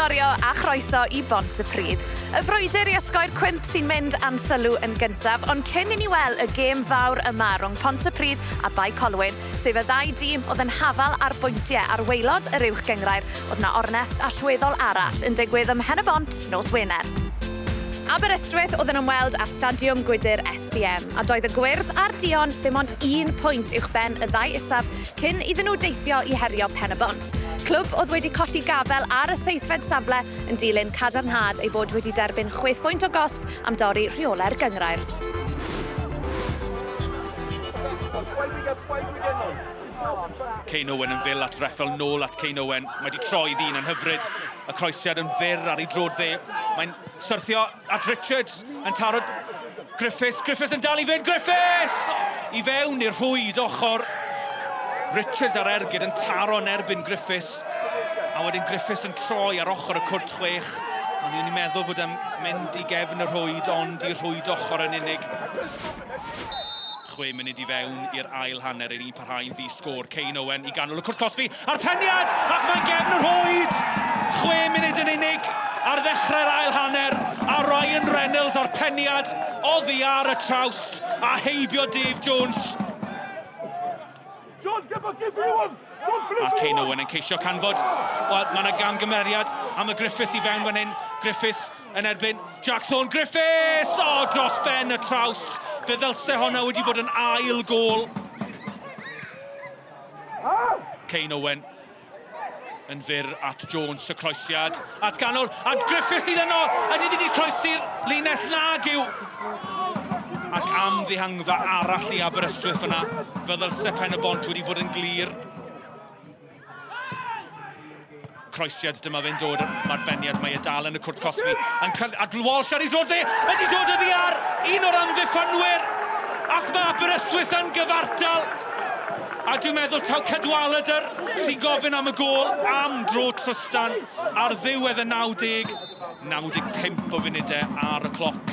Sgorio a chroeso i Bontypridd. Y frwydr i osgoi'r cwymp sy'n mynd am sylw yn gyntaf, ond cyn i ni wel y gêm fawr yma rhwng Pontypridd a Bae Colwyn, sef y ddau dîm oedd yn hafal ar bwyntiau ar waelod yr Uwch Gynghrair, oedd 'na ornest allweddol arall yn digwydd ym Mhen-y-bont nos Wener. Aberystwyth oedd yn ymweld â Stadiwm Gwydir SDM, a doedd y gwyrdd a'r duon ddim ond un pwynt uwchben y ddau isaf cyn iddyn nhw deithio i herio Pen-y-bont. Clwb oedd wedi colli gafael ar y seithfed safle yn dilyn cadarnhad eu bod wedi derbyn chwe phwynt o gosb am dorri rheolau'r gynghrair. Kane Owen yn fil at Reffel, nôl at Kane Owen. Mae wedi troi ddyn yn hyfryd. Y croesiad yn fyr ar ei drod dde. Mae'n syrthio at Richards, yn taro Griffiths. Griffiths yn dal i fynd. Griffiths! I fewn i'r rhwyd ochr. Richards ar ergyd yn taro yn erbyn Griffiths. A wedyn Griffiths yn troi ar ochr y cwrt chwech. O'n i'n meddwl fod e'n mynd i gefn y rhwyd, ond i'r rhwyd ochr yn unig. 6 munud i fewn i'r ail hanner, yr un parhau'n ddi-sgôr. Kane Owen i ganol y cwrt cosbi, a'r peniad, ac mae'n gefn y rhwyd! 6 munud yn unig ar ddechrau'r ail hanner, a Ryan Reynolds a'r peniad oddi ar y trawst, a heibio Dave Jones. A Kane Owen yn ceisio canfod, wel, mae yna gamgymeriad am y Griffiths i fewn fan hyn. Griffiths yn erbyn Jack Thorne. Griffiths! O, dros ben y trawst. Fe ddylse honna wedi bod yn ail gôl. Kane Owen yn fyr at Jones, y croesiad at ganol, a Griffiths sydd yno, ydy wedi croesi'r linell nag yw. Ac am ddihangfa arall i Aberystwyth fyna, fe ddylse Pen y Bont wedi bod yn glir. Croesiad dyma fe'n dod, mae'r beniad, mae e dal yn y cwrt cosbi, yn cael, a Walsh ar ei droed fe, wedi dod oddi ar un o'r amddiffynwyr, ac mae Aberystwyth yn gyfartal. A dwi'n meddwl taw Cadwaladr sy'n gofyn am y gôl am dro Trystan ar ddiwedd y 90, 95 o funudau ar y cloc.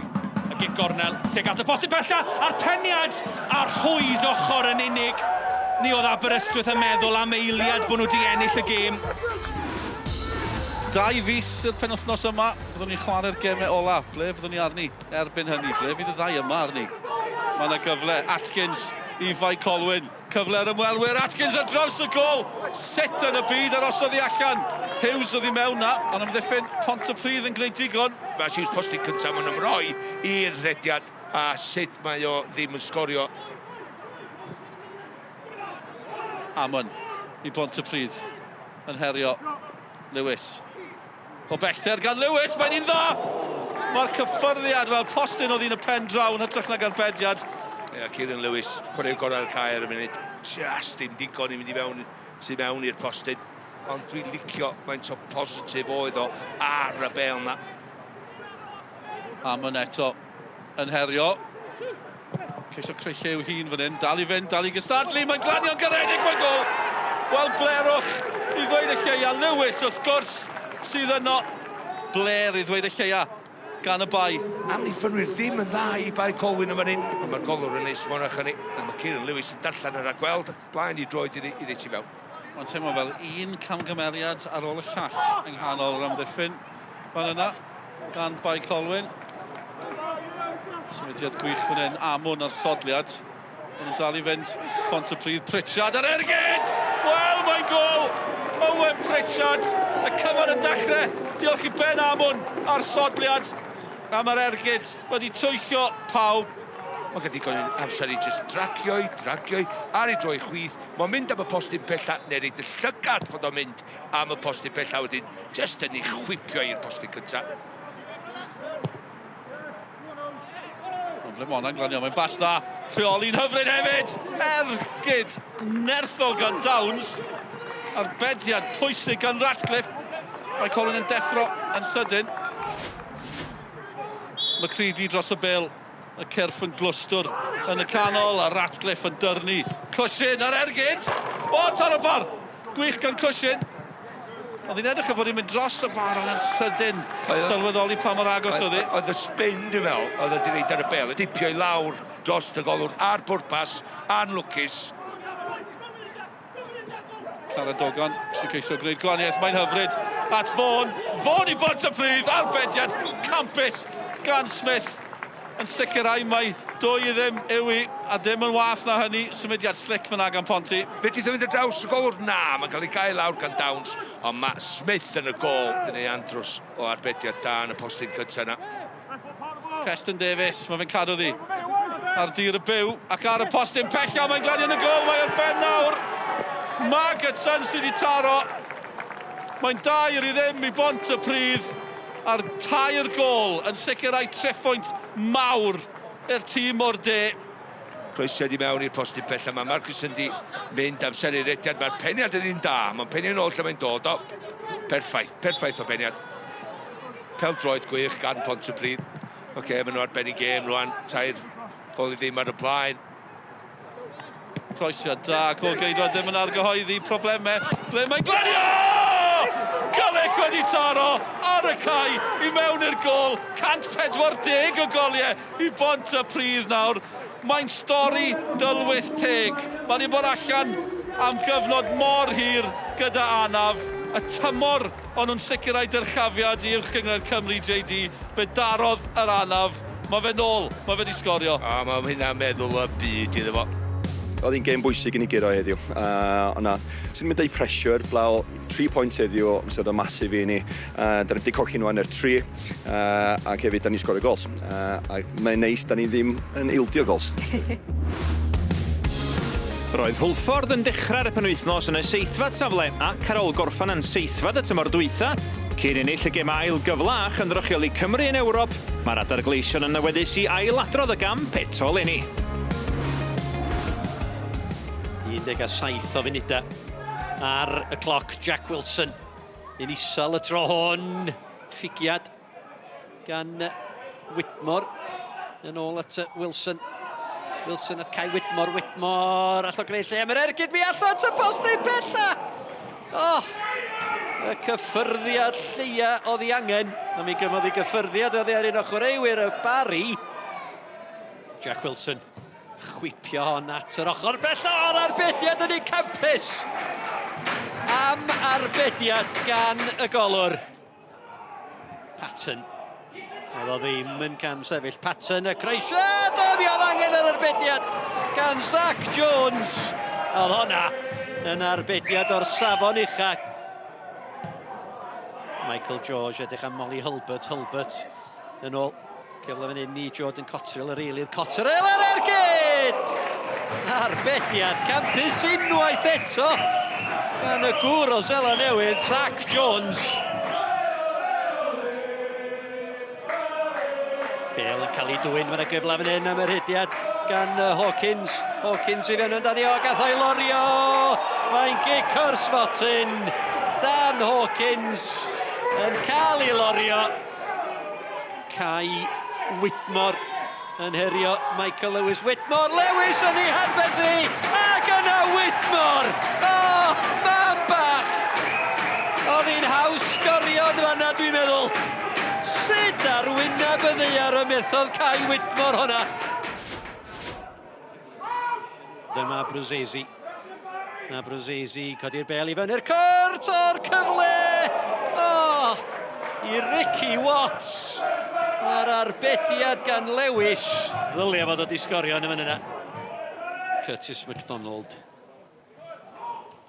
Y gic gornel tuag at y postyn pella a'r peniad a'r rhwyd ochr yn unig. Mi oedd Aberystwyth yn meddwl am eiliad bod nhw wedi ennill y gêm. Dau fis i'r penwythnos yma, byddwn ni'n chwarae'r gemau olaf. Ble fyddwn ni arni? Erbyn hynny, ble fydd y ddau yma arni? Mae yna gyfle, Atkins i Fae Colwyn. Cyfle ar ymwelwyr, Atkins ar draws y gol! Sut yn y byd arosodd hi allan? Hughes oedd i mewn na, ond amddiffyn Pontypridd yn gwneud digon. Mae Hughes postyn cyntaf, mae'n ymroi i'r rhediad a sut mae o ddim yn sgorio. Amon i Bontypridd yn herio Lewis. O bellter gan Lewis, mae'n un dda! Mae'r cyffyrddiad, wel, postyn oedd un y pen draw yn hytrach nag arbediad. Ie, yeah, Kieran Lewis, chwaraewr gorau'r cae ar y funud. Just dim digon i fynd i mewn, tu mewn i'r postyn. Ond dwi'n licio faint o positif oedd o ar y bel na. Amon eto yn herio. Ceisio creu lle i'w hun fan hyn. Dal i fynd, dal i gystadlu. Mae'n glanio'n garedig, mae'n gol! Wel, blerwch i ddweud y lleia. Lewis, wrth gwrs, sydd yno. Bler i ddweud y lleia gan y bai. Amddiffynwyr ddim yn dda i Bae Colwyn yn fan hyn. Ond mae'r golwr yn neis mor hynny. A mae Kieran Lewis yn darllen yr rhagweld blaen i droed iddi, iddi ti fewn. Mae'n teimlo fel un camgymeriad ar ôl y llall yng nghanol yr amddiffyn fan yna gan Bae Colwyn. Symudiad gwych fan hyn, Amwn ar sodliad. Maen nhw'n dal i fynd Pontypridd, Pritchard ar ergyd! Wel, mae'n gol! Owen Pritchard, y cyfan yn dechrau. Diolch i Ben Amwn ar sodliad. A mae'r ergyd wedi twyllo pawb. Mae gen digon amser i just dragio i, dragio i, ar ei droi chwith. Mae'n mynd am y postyn pella, neu reid y llygad fod o'n mynd am y postyn pella wedyn. Just yn ei chwipio i'r postyn cyntaf. Ond ble mae hwnna'n glanio? Mae'n bas dda. Rheoli'n hyfryd hefyd. Ergyd nerthol gan Downs. Arbediad pwysig gan Ratcliffe. Mae Colin yn deffro yn sydyn. McCready dros y bel. Y cyrff yn glwstwr yn y canol a Ratcliffe yn dyrnu. Cushin ar ergyd! O, taro bar! Gwych gan Cushin. Oedd hi'n edrych fel bod hi'n mynd dros y bar ond yn sydyn sylweddoli pa mor agos oedd hi. Oedd y spin, dwi'n meddwl, oedd wedi reid ar y bel, y dipio i lawr dros y golwr ar bwrpas, anlwcus. Caradogan sy'n ceisio gwneud gwahaniaeth, mae'n hyfryd at Vaughan. Vaughan i Bontypridd, arbediad campus gan Smith yn sicrhau mai 2-0 yw hi, a dim yn wath na hynny, symudiad slick fyna gan Ponty. Fedrith o fynd ar draws y golwr? Na, mae'n cael ei gael lawr gan Downs, ond mae Smith yn y gôl. Dyna ei andros o arbediad da yn y postyn cyntaf yna. Preston Davies, mae fe'n cadw ddi ar dir y byw ac ar y postyn pella, mae'n glanio yn y gôl, mae o'r ben nawr. Margetson sydd wedi taro. Mae'n 2-0 i Bontypridd a'r tair gôl yn sicrhau triphwynt mawr i'r tîm o'r de. Croesiad i mewn i'r postyn pella, mae Marcuson di mynd amser i'r rediad, mae'r peniad yn un da, mae'n penio'n ôl lle mae'n dod o. Perffaith, perffaith o beniad. Pêl-droed gwych gan Pontypridd. Oce, okay, maen nhw ar ben i gêm rwan, 3 gôl i ddim ar y blaen. Croesiad da, gôl geidwad ddim yn argyhoeddi problemau. Ble mae'n glanio! Gullick wedi taro ar y cae i mewn i'r gôl. 140 o goliau i Bontypridd nawr. Mae'n stori dylwyth teg. Mae wedi bod allan am gyfnod mor hir gyda anaf. Y tymor o'n nhw'n sicrhau dyrchafiad i Uwch Gynghrair Cymru JD. Fe darodd yr anaf. Mae fe nôl, mae fe wedi sgorio. A mae hynna'n meddwl y byd iddo fo. Oedd hi'n gêm bwysig i ni guro heddiw. O'na, sy'n mynd deud pressure, blaw, 3 pwynt heddiw, sydd o'n massive i ni. Da ni wedi colli nhw hanner tri, ac hefyd da ni sgorio gols. A mae'n neis, da ni ddim yn ildio gols. Roedd Hwlffordd yn dechrau ar y penwythnos yn y seithfed safle ac ar ôl gorffan yn seithfed y tymor dwytha, cyn ennill y gêm ail gyfle a chynrychioli Cymru yn Ewrop, mae'r Adar Gleision yn awyddus i ailadrodd y gamp eto eleni. 17 o funudau ar y cloc. Jack Wilson yn isel y tro hwn. Ffigiad gan Whitmore. Yn ôl at Wilson. Wilson at Kai Whitmore. Whitmore all o greu lle am yr ergyd. Mi all at y postyn pella. Oh, y cyffyrddiad lleia oedd ei angen. A mi gymodd ei gyffyrddiad oedd ar un o chwaraewyr y Barri. Jack Wilson chwipio hon at yr ochr bella o'r arbediad yn ei campus. Am arbediad gan y golwr. Patton. Oedd o ddim yn cam sefyll. Patton y croesiad! O, mi oedd angen yr arbediad gan Zach Jones. Oedd honna yn arbediad o'r safon ucha. Michael George edrych am Molly Hulbert. Hulbert yn ôl. Cyfle fan hyn i Jordan Cotterill, yr eilydd. Cotterill yr ergyd! Arbediad campus unwaith eto gan y gŵr o Seland Newydd, Zach Jones. Bale yn cael ei dwyn, mae'n gyfle fan hyn am yr hediad gan Hawkins. Hawkins i fewn amdani o, gath o'i lorio! Mae'n gic o'r smotyn. Dan Hawkins yn cael ei lorio. Kai Whitmore yn herio Michael Lewis. Whitmore, Lewis yn ei harbed hi! Ac yna Whitmore! Oh, mam bach! Oedd hi'n haws sgorio yn fanna, dwi'n meddwl. Sut ar wyneb y ddaear y methodd Kai Whitmore hwnna? Dyma Bruzzesi. Na Bruzzesi codi'r bel i fyny'r cwrt o'r cyfle! Oh, i Ricky Watts. A'r arbediad gan Lewis. Ddylia fod o di sgorio yn y fan yna. Curtis McDonald.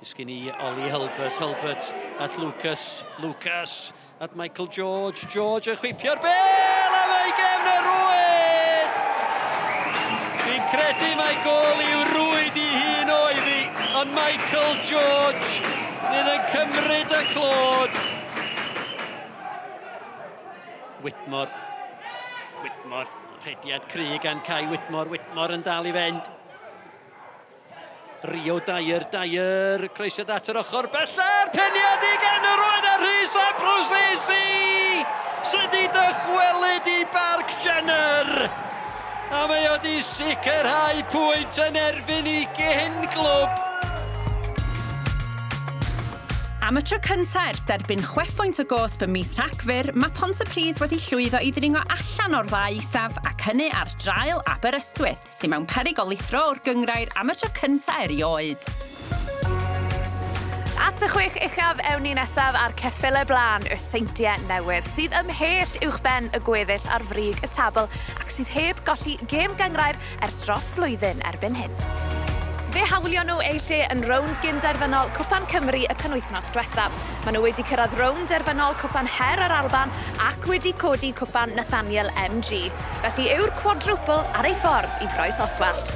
Disgyn i Ollie Hulbert. Hulbert at Lucas. Lucas at Michael George. George yn chwipio'r bel a mae gefn y rwyd! Fi'n credu mai gôl i'w rwyd i hun oedd hi, ond Michael George fydd yn cymryd y clod. Whitmore. Whitmore. Rhediad cry gan Kai Whitmore. Whitmore yn dal i fynd. Rio Dyer, Dyer, croesiad at yr ochr bella'r peniad i gan y rwyd a Rhys Abruzesi sydd wedi dychwelyd i Barc Jenner. A mae o wedi sicrhau pwynt yn erbyn i gyn glwb. Am y tro cyntaf ers derbyn 6 phwynt o gosb ym mis Rhagfyr, mae Pontypridd wedi llwyddo i ddringo allan o'r ddau isaf ac hynny ar draul Aberystwyth, sy'n mewn peryg o lithro o'r gynghrair am y tro cyntaf erioed. At y chwech uchaf ewn ni nesaf a'r ceffyle blaen, y Seintiau Newydd, sydd ymhell uwchben y gweddill ar frig y tabl ac sydd heb golli gêm gynghrair ers dros flwyddyn erbyn hyn. Fe hawlion nhw eu lle yn rownd gyn-derfynol Cwpan Cymru y penwythnos diwethaf. Maen nhw wedi cyrraedd rownd derfynol Cwpan Her yr Alban ac wedi codi Cwpan Nathaniel MG. Felly yw'r quadruple ar ei ffordd i Groes Oswallt.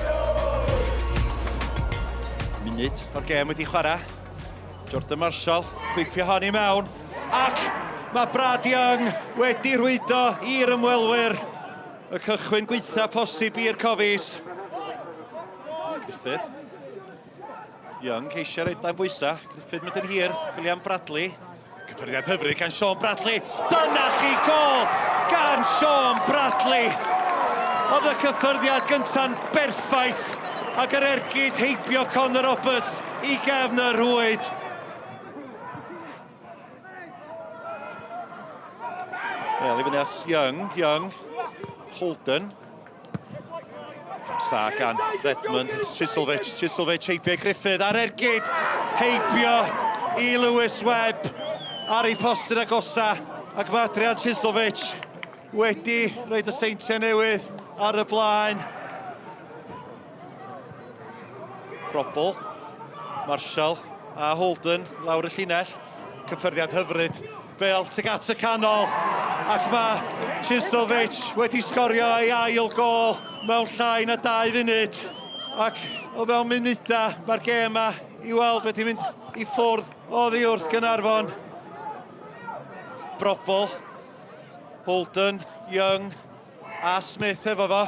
Munud o'r gêm wedi chwarae. Jordan Marshall, chwipio hon i mewn. Ac mae Brad Young wedi rhwydo i'r ymwelwyr. Y cychwyn gweitha posib i'r Cofis. Griffith. Young ceisio rhaid dan bwysa. Griffith mynd yn hir. William Bradley. Cyffyrddiad hyfryd gan Sean Bradley. Dyna chi gol gan Sean Bradley. Oedd y cyffyrddiad gynta'n berffaith ac yr ergyd heibio Conor Roberts i gefn y rhwyd. Wel, i fyny at Young, Young, Holden. Pas dda gan Redmond, Chislovich, Chislovich heibio i Griffith ar ergyd, heibio i Lewis Webb ar ei postyn agosa, ac mae Adrian Chislovich wedi rhoi y Seintiau Newydd ar y blaen. Probl, Marshall a Holden lawr y llinell. Cyffyrddiad hyfryd. Bale tuag at y canol. Ac mae Chislovich wedi sgorio ei ail gol mewn llai na 2 funud. Ac o fewn munudau mae'r gêm yma i weld wedi mynd i ffwrdd oddi wrth Gaernarfon. Probl, Holden, Young a Smith efo fo.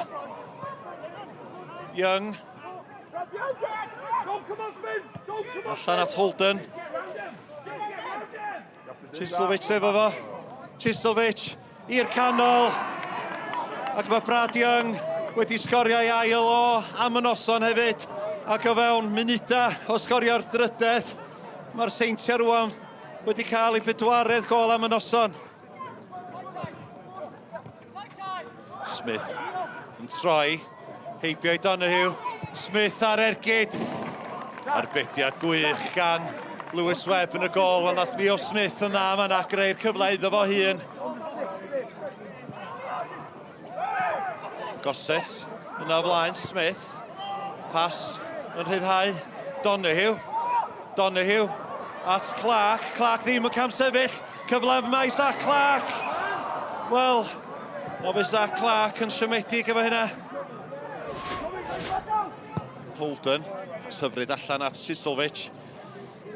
Young. Allan at Holden. Chislovich efo fo. Chislovich i'r canol. Ac mae Brad Young wedi sgorio ei ail o am y noson hefyd. Ac o fewn munudau o sgorio'r drydedd, mae'r Seintiau rwan wedi cael ei bedwaredd gol am y noson. Smith yn troi, heibio i Donoghue. Smith ar ergyd. Arbediad gwych gan Lewis Webb yn y gol. Wel, nath Leo Smith yn dda yma greu'r cyfle iddo fo hun. Gossett yna o flaen Smith. Pas yn rhyddhau Donoghue. Donoghue at Clark. Clark ddim yn camsefyll. Cyfle yma i Zach Clark. Wel, o fe Zach Clark yn siomedig efo hynna. Holden, pas hyfryd allan at Chislovich.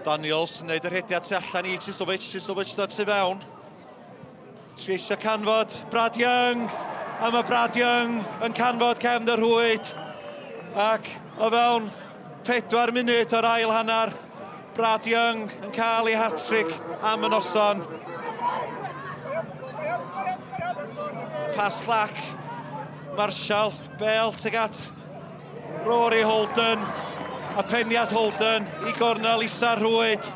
Daniels yn gwneud yr hediad tu allan i Chislovich. Chislovich dod tu fewn. Treisio canfod Brad Young. A mae Brad Young yn canfod cefn y rhwyd. Ac o fewn 4 munud o'r ail hanner, Brad Young yn cael ei hat-trick am y noson. Pas llac, Marshall, Bale tuag at Rory Holden, a peniad Holden i gornel isa'r rhwyd.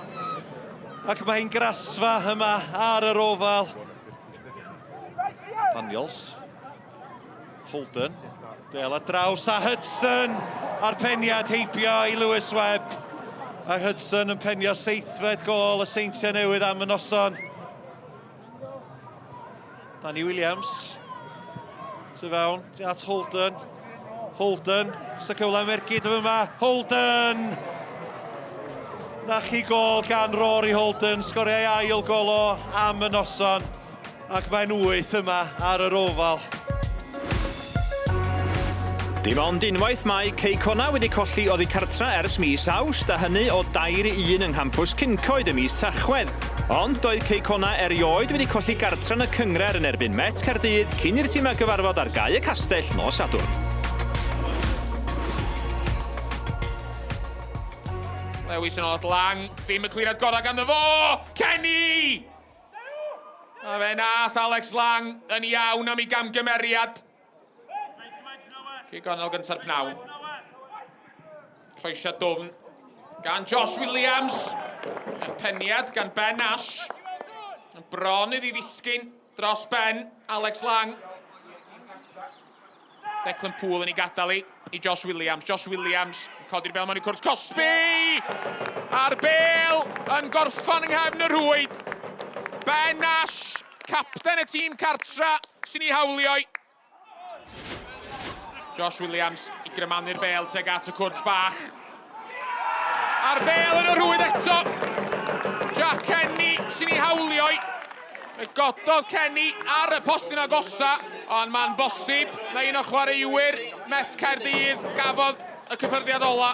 Ac mae hi'n grasfa yma ar yr ofal. Daniels. Holden. Bale ar draws a Hudson a'r peniad heibio i Lewis Webb. A Hudson yn penio seithfed gol y Seintiau Newydd am y noson. Danny Williams. Tu fewn, at Holden. Holden, sy'n cyfle am ergyd yma. Holden! Na chi gol gan Rory Holden, sgoriau ail gol o am y noson. Ac mae'n 8 yma ar yr ofal. Dim ond unwaith mae Cei Connah wedi colli oddi cartra ers mis Awst, a hynny o 3-1 yng nghampws Cyncoed ym mis Tachwedd. Ond doedd Cei Connah erioed wedi colli gartra yn y cynghrair yn erbyn Met Caerdydd cyn i'r timau gyfarfod ar gae y Castell nos Sadwrn. Lewis yn ôl at Lang, ddim y cliriad gorau ganddo fo! Kenny! A fe nath Alex Lang yn iawn am ei gamgymeriad. Cic gornel gynta'r pnawn. Croesiad dwfn gan Josh Williams. Y peniad gan Ben Ash. Yn bron iddi ddisgyn dros ben Alex Lang. Declan Poole yn ei gadael i, i Josh Williams. Josh Williams yn codi'r bel mewn i cwrt cosbi! A'r bel yn gorffan yng nghefn y rhwyd. Ben Nash, capten y tîm cartra, sy'n ei hawlio i. Josh Williams i grymanu'r bel tuag at y cwrt bach. A'r bel yn y rhwyd eto. Jack Kenny sy'n ei hawlio i. Fe gododd Kenny ar y postyn agosa, ond mae'n bosib na un o chwaraewyr Met Caerdydd gafodd y cyffyrddiad ola.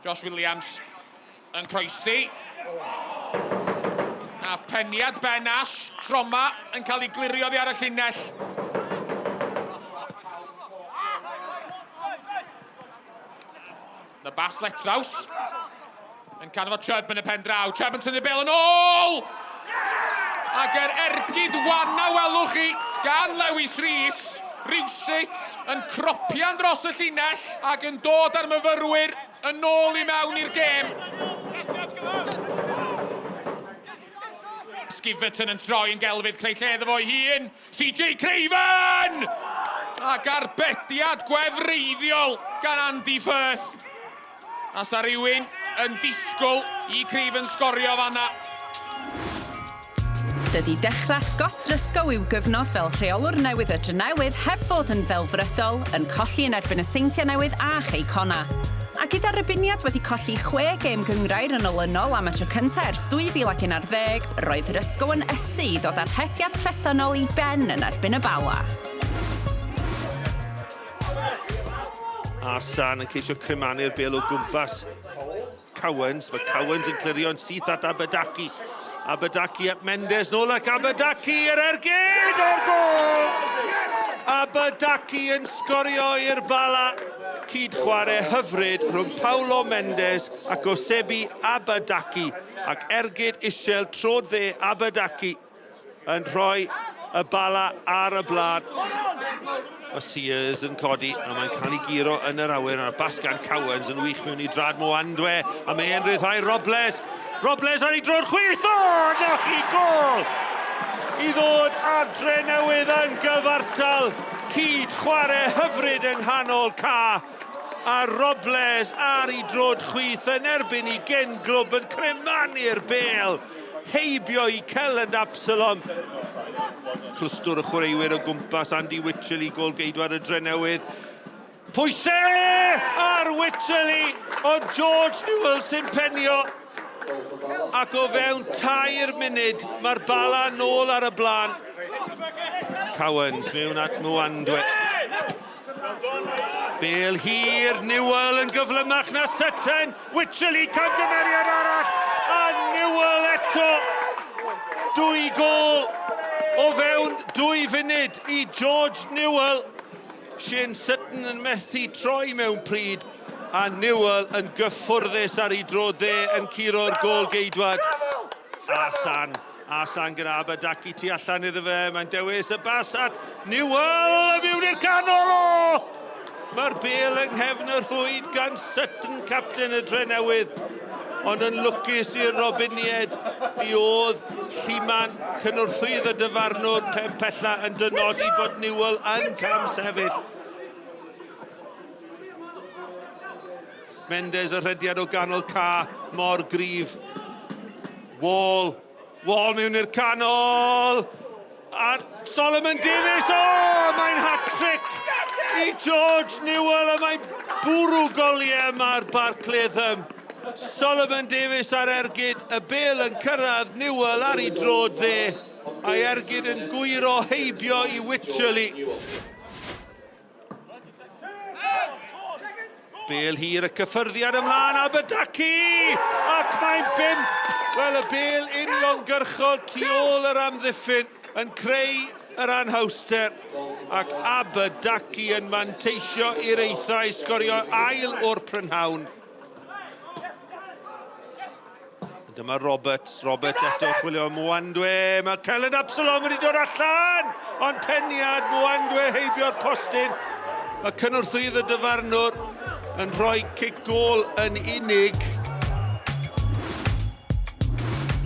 Josh Williams yn croesi. A peniad Ben Ash, troma yn cael ei glirio oddi ar y llinell. The bas Letraws yn canfod Chubb yn y pen draw. Chubb yn tynnu bel yn ôl! Ac yr ergyd wan a welwch chi gan Lewis Rees, rywsut yn cropian dros y llinell ac yn dod â'r myfyrwyr yn ôl i mewn i'r gêm. Skiverton yn troi yn gelfydd, creu lle iddo fo'i hun. CJ Craven! Ac arbediad gwefreiddiol gan Andy Firth. A sa rhywun yn disgwyl i Craven sgorio fanna. Dydy dechrau Scott Ruscoe i'w gyfnod fel rheolwr newydd y Drenewydd heb fod yn ddelfrydol, yn colli yn erbyn y Seintiau Newydd a Chei Connah. A gyda'r Rybiniad wedi colli chwe gêm gynghrair yn olynol am y tro cyntaf ers 2011, roedd Ruscoe yn ysu i ddod â'r rhediad presennol i ben yn erbyn y Bala. Arsan yn ceisio crymanu'r bêl o gwmpas Cowans. Mae Cowans yn clirio'n syth at Abadaki. Abadaki at Mendes, nôl ac Abadaki yr ergyd o'r gol! Abadaki yn sgorio i'r Bala. Cyd chwarae hyfryd rhwng Paulo Mendes ac Osebi Abadaki ac ergyd isel trod dde Abadaki yn rhoi y Bala ar y blad. Mae Sears yn codi a mae'n cael ei guro yn yr awyr. Mae'r bas gan Cowans yn wych mewn i drad Moandwe a mae e'n rhyddhau Robles. Robles ar ei dro'r chwith! O, na chi gol! I ddod adre newydd yn gyfartal. Cyd chwarae hyfryd yng nghanol ca. A Robles ar ei drod chwith yn erbyn i gyn glwb yn cremanu'r bêl. Heibio i Kelland Absalom. Clwstwr o chwaraewyr o gwmpas Andy Wycherley, gôl-geidwad y Drenewydd. Pwyse ar Wycherley, ond George Newell sy'n penio. Ac o fewn tair munud, mae'r Bala nôl ar y blaen. Cowans mewn at Mwandwe. Bêl hir, Newell yn gyflymach na Sutton. Wycherley camgymeriad arall, a Newell eto. Dwy gôl o fewn dwy funud i George Newell. Shane Sutton yn methu troi mewn pryd, a Newell yn gyffwrddus ar ei dro dde yn curo'r gôl geidwad. Asan, Asan gyda Abadaki tu allan iddo fe, mae'n dewis y bas at Newell, a mewn i'r canol o! Mae'r bêl yng nghefn y rhwyd gan Sutton, capten y Drenewydd, ond yn lwcus i'r Robinied, mi oedd Lluman, cynorthwyydd y dyfarnwr pen pella yn dynodi bod Newell yn cam sefyll. Mendes y rhediad o ganol ca mor gryf. Wall, Wall mewn i'r canol! A Solomon Davies, o! Oh, mae'n hat-trick i George Newell a mae'n bwrw goliau yma ar Barc Latham. Solomon Davies ar ergyd, y bel yn cyrraedd Newell ar ei drod dde, a'i ergyd yn gwyro heibio i Wycherley. Bêl hir y cyffyrddiad ymlaen, Abadaki! Ac mae'n bump! Wel, y bêl uniongyrchol tu ôl yr amddiffyn yn creu yr anhawster ac Abadaki yn manteisio i'r eitha i sgorio ail o'r prynhawn. Dyma Roberts, Roberts eto chwilio am Mwandwe, mae Kellen Absalom wedi dod allan, ond peniad Mwandwe heibio'r postyn. Mae cynorthwyydd y dyfarnwr yn rhoi cic gôl yn unig.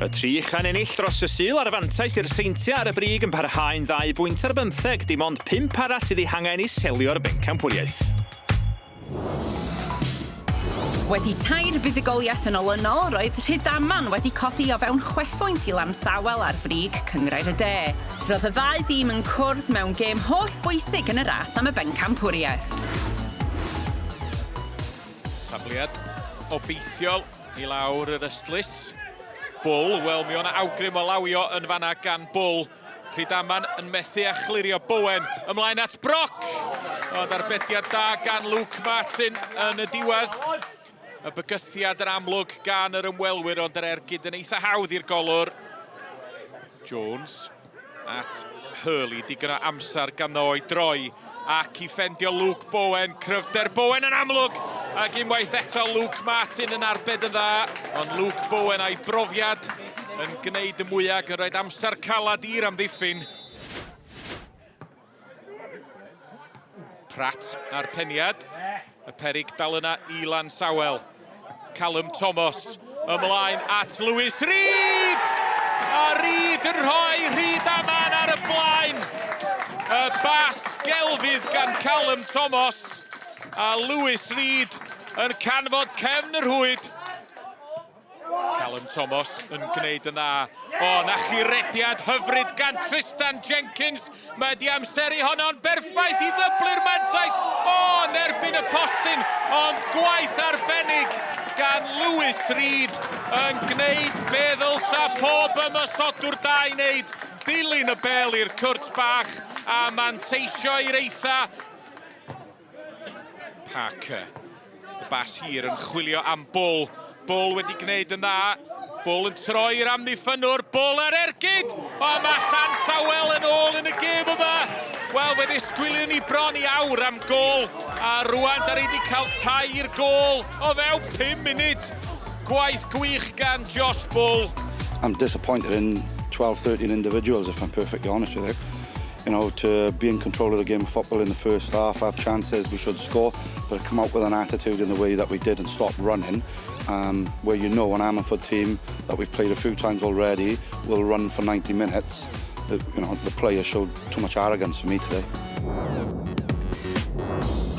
Y 3 yn ennill dros y Sul a'r fantais i'r Seintiau ar y brig yn parhau'n ddau bwynt ar bymtheg, dim ond pump arall sydd eu hangen i selio'r bencampwriaeth. Wedi tair buddugoliaeth yn olynol, roedd Rhydaman wedi codi o fewn 6 phwynt i Lansawel ar frig Cynghrair y De. Roedd y ddau dîm yn cwrdd mewn gêm holl bwysig yn y ras am y bencampwriaeth. Tafliad obeithiol i lawr yr ystlys. Bull, wel mi o'na awgrym o lawio yn fanna gan Bull. Rhydaman yn methu a chlirio. Bowen ymlaen at Brock. Ond arbediad da gan Luke Martin yn y diwedd. Y bygythiad yn amlwg gan yr ymwelwyr, ond yr ergyd yn eitha hawdd i'r golwr. Jones at Hurley, digon o amser ganddo o'i droi ac i ffendio Luke Bowen, cryfder Bowen yn amlwg ac unwaith eto Luke Martin yn arbed yn dda, ond Luke Bowen a'i brofiad yn gwneud y mwyaf yn rhoi amser calad i'r amddiffyn. Pratt a'r peniad, y perig dal yna i Lansawel. Callum Thomas ymlaen at Lewis Reid! A Reid yn rhoi Rhydaman ar y blaen. Y bas gelfydd gan Callum Thomas a Lewis Reid yn canfod cefn y rhwyd. Callum Thomas yn gwneud yn dda. O, na chi rediad hyfryd gan Tristan Jenkins. Mae di amseru honno'n berffaith i ddyblu'r mantais. O, yn erbyn y postyn, ond gwaith arbennig gan Lewis Reid yn gwneud be ddylsa pob ymosodwr da i wneud. Dilyn y bel i'r cwrt bach a manteisio i'r eitha. Parker. Y bas hir yn chwilio am Bull. Bull wedi gwneud yn dda. Bull yn troi i'r amddiffynwr. Bull ar ergyd! O, mae Llansawel yn ôl yn y gêm yma. Wel, fe ddisgwyliwn ni bron i awr am gôl. A rwan, da ni wedi cael 3 gôl o fewn 5 munud. Gwaith gwych gan Josh Bull. I'm disappointed in 12, 13 individuals, if I'm perfectly honest with you. To be in control of the game of football in the first half, have chances, we should score, but come out with an attitude in the way that we did and stop running, where you know an Ammanford team that we've played a few times already will run for 90 minutes. The players showed too much arrogance for me today.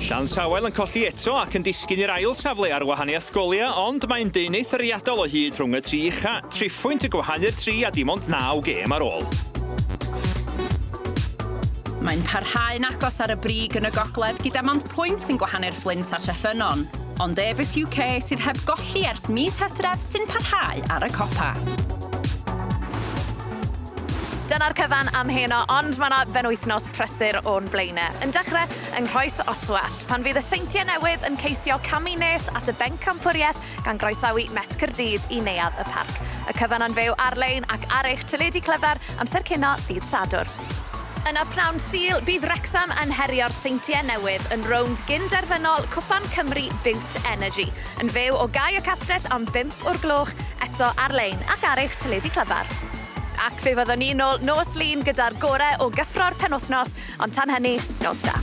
Llansawel yn colli eto ac yn disgyn i'r ail safle ar wahaniaeth goliau, ond mae'n dyn eithriadol o hyd rhwng y tri ucha. Triphwynt y gwahanu'r tri a dim ond naw gêm ar ôl. Mae'n parhau'n agos ar y brig yn y gogledd gyda mond pwynt yn gwahanu'r Fflint a Treffynon. Ond Airbus UK sydd heb golli ers mis Hydref sy'n parhau ar y copa. Dyna'r cyfan am heno, ond mae yna benwythnos prysur o'n blaenau. Yn dechrau yng Nghroes Oswallt, pan fydd y Seintiau Newydd yn ceisio camu nes at y bencampwriaeth gan groesawu Met Caerdydd i Neuadd y Parc. Y cyfan yn fyw ar-lein ac ar eich teledu clyfar amser cinio ddydd Sadwrn. Yna pnawn Sul, bydd Wrexham yn herio'r Seintiau Newydd yn rownd gynderfynol Cwpan Cymru Bute Energy. Yn fyw o Gae y Castell am 5 o'r gloch, eto ar-lein ac ar eich teledu clyfar. Ac fe fyddwn ni nôl nos Lun gyda'r gorau o gyffro'r penwythnos, ond tan hynny, nos da.